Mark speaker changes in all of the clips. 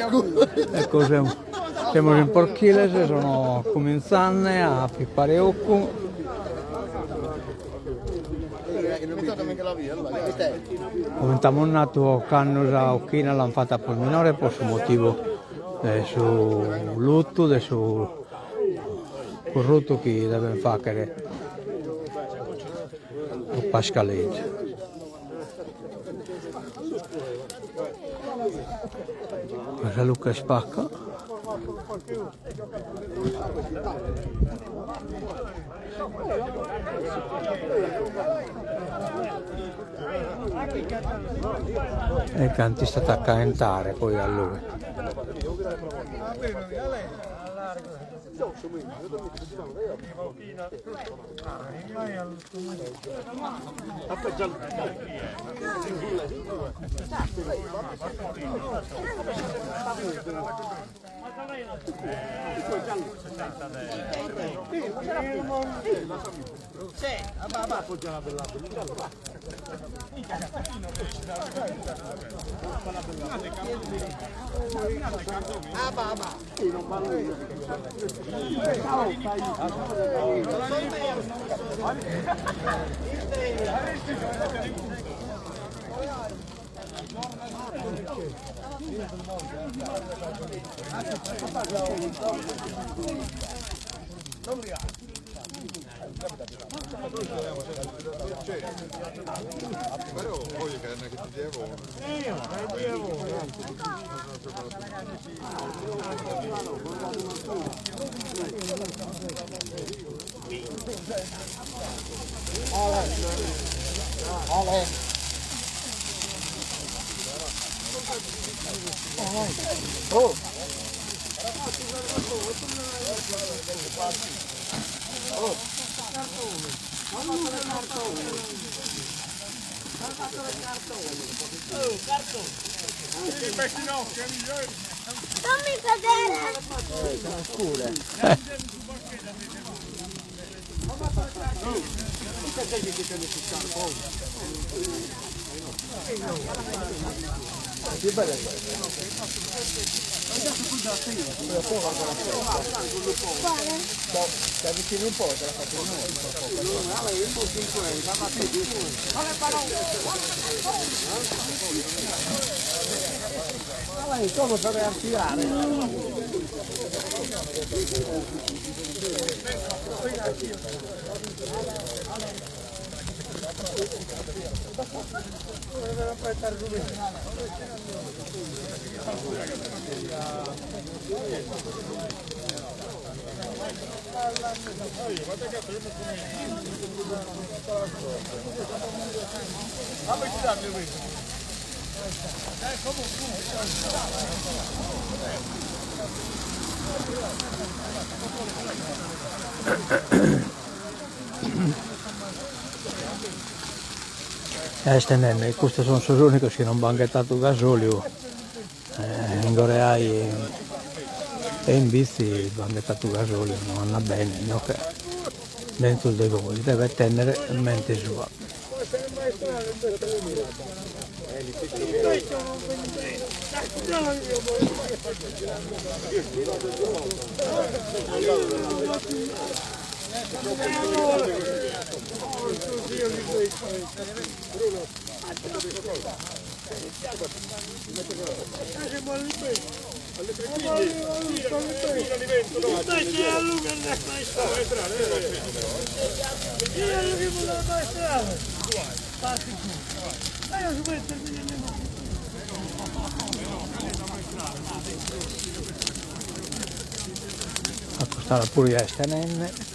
Speaker 1: Ecco semus semus in Porchiles, sono cumintzande a pipare 'ocu. Comente amus natu ocannu sa 'ochina l'an fata prus minore po su motivu de su lutu, de su currutu chi deven faghere po Pascaleddu. Sa luche est paca. E cantu istat a caentare poi a lughe.
Speaker 2: Fammi vedere!
Speaker 1: Est nende, custos sun sos unicos chi non b'an ghetadu gasoliu in Goreai e in Bitzi b'an ghetadu gasoliu, no andat bene, inoghe menzus de goi, devet tennere mente sua. A cust'ala puru ja est tenende.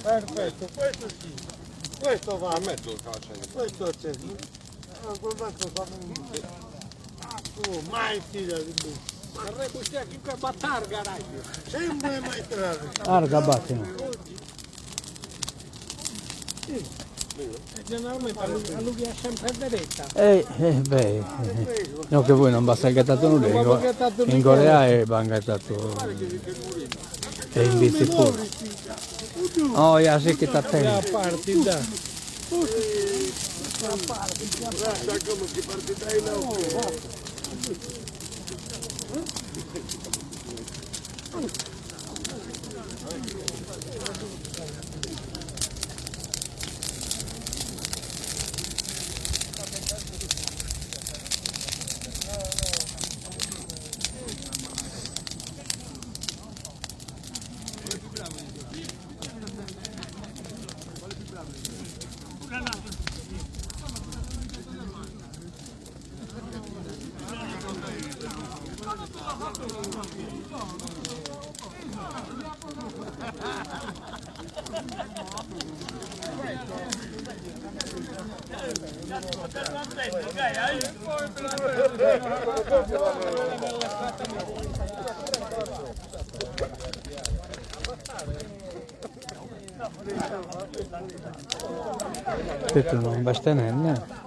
Speaker 3: Perfetto, questo sì. Questo va. A mezzo Questo c'è. Mai tira di
Speaker 1: Arga battino. Eh, beh, no che voi non b'as ghetatu nudda, in Goreai b'an ghetatu e in Bitzi puru. Oh, ja sichit a tenni. Petru non b'est tenende.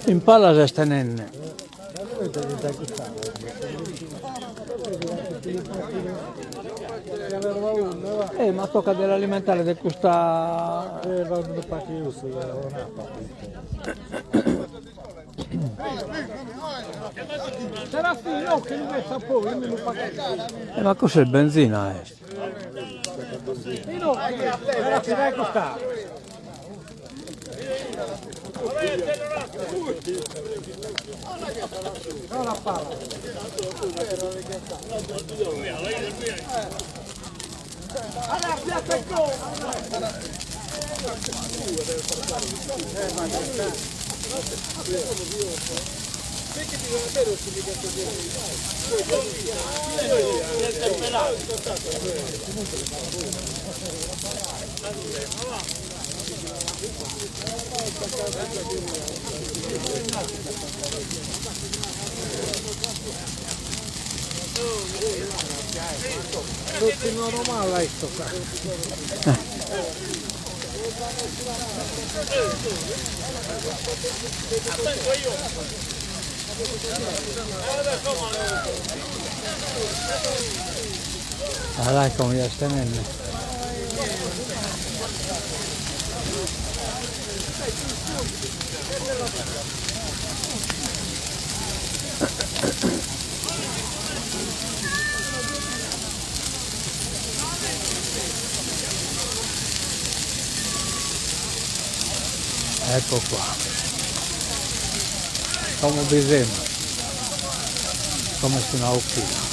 Speaker 1: In palas est tenende. Eh, ma tocat de l'alimentare de custa... Eh, ma cussa est benzina est. Alai como ja est tenende. Ecco qua. Como bi semus. Como est una 'occhina.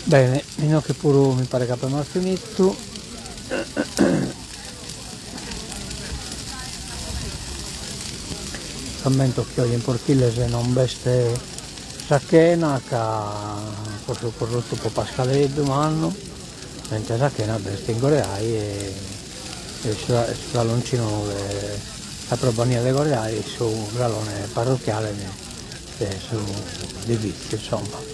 Speaker 1: Bene, inoghe puru mi paret chi apemus finitu. S'ammento chi oe in Porchilles non b'est sa chena ca po su corrutu po Pascaleddu mannu, mentres sa chena b'est in Goreai e su saloncinu de sa probania de Goreai e su salone parrochiale de su de Vitzi insomma.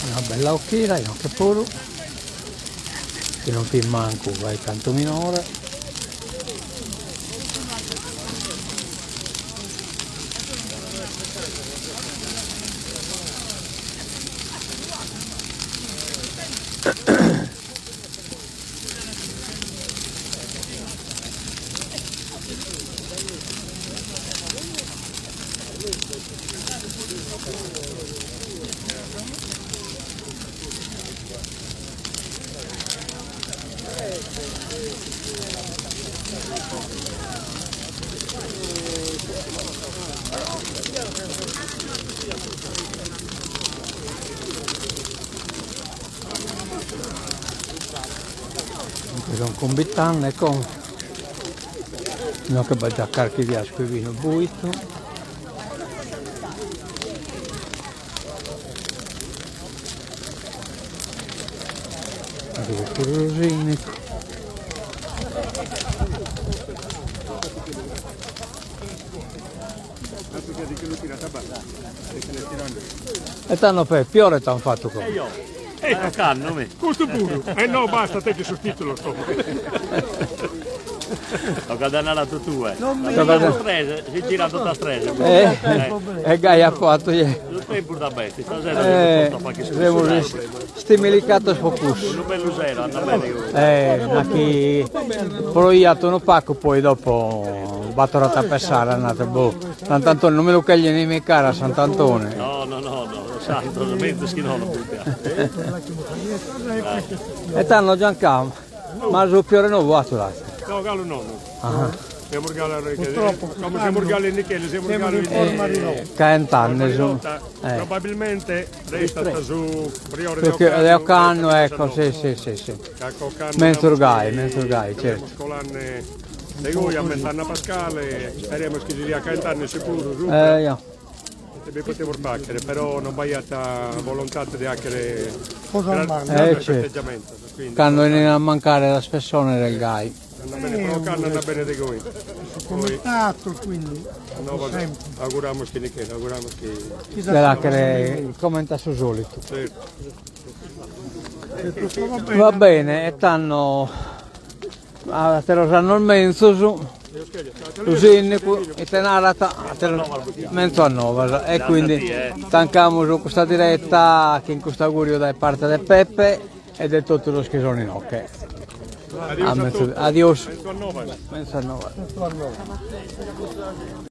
Speaker 1: Una bella 'occhira inoghe puru, chi non fit mancu gai tantu minore. Inoghe sun cumbitande como. Inoghe b'at già carchi fiascu 'e binu buitu. Inoghe b'est puru su sinnicu. E tando Pe', fiore t'an fatu como.
Speaker 4: E ocannu mi.
Speaker 5: Custu puru. E no, basta, tengi sos titulos como.
Speaker 4: Tocat a andare a totue. Si girat totas tres.
Speaker 1: E gai apo fatu
Speaker 4: jeo. Su tempus da b'est, istasera semus totu a fagher
Speaker 1: Semus istimilicados po cussu.
Speaker 4: Unu bellu sero, andat bene
Speaker 1: custu. Nachi proiat unu pagu, poi dopo b'at torratu a pensare, at natu, boh, Sant'Antoni, non mi lu cheglio inimicare a Sant'Antoni.
Speaker 4: No, no, no, no, santos, menzus chi nono
Speaker 1: E tando Giancà, ma su fiore nou atu l'as?
Speaker 5: No, galu nono. Semus galu, como semus galu in Nicheli, semus galu
Speaker 1: in... Caentande su.
Speaker 5: Probabilmente restat su priore de ocannu.
Speaker 1: De ocannu, ecco, si, si, si, si. Menzus gai, menzus gai, certu.
Speaker 5: De goi a met'anna pascale, isperemus chi si siat caentande issu puru
Speaker 1: subra. Eh, ja.
Speaker 5: Ite bi potemus faghere, però non b'aiat volontade de 'achere
Speaker 1: Eh, certu. Cando 'enin a mancare sas pessones est gai.
Speaker 5: Andat bene pro ocannu, andat bene de goi.
Speaker 3: Su comitato, quindi,
Speaker 5: Auguramus chi Nichele, auguramus chi.
Speaker 1: De l'achere comente a su solitu.
Speaker 5: Certu.
Speaker 1: Va bene, e tando Ateros annos menzus, su sinnicu ite narat, ateros menzus annovas e quindi tancamus custa diretta chin custu auguriu dae parte de Peppe e de totu sos chi sun inoche. Adiosu. Menzus annovas.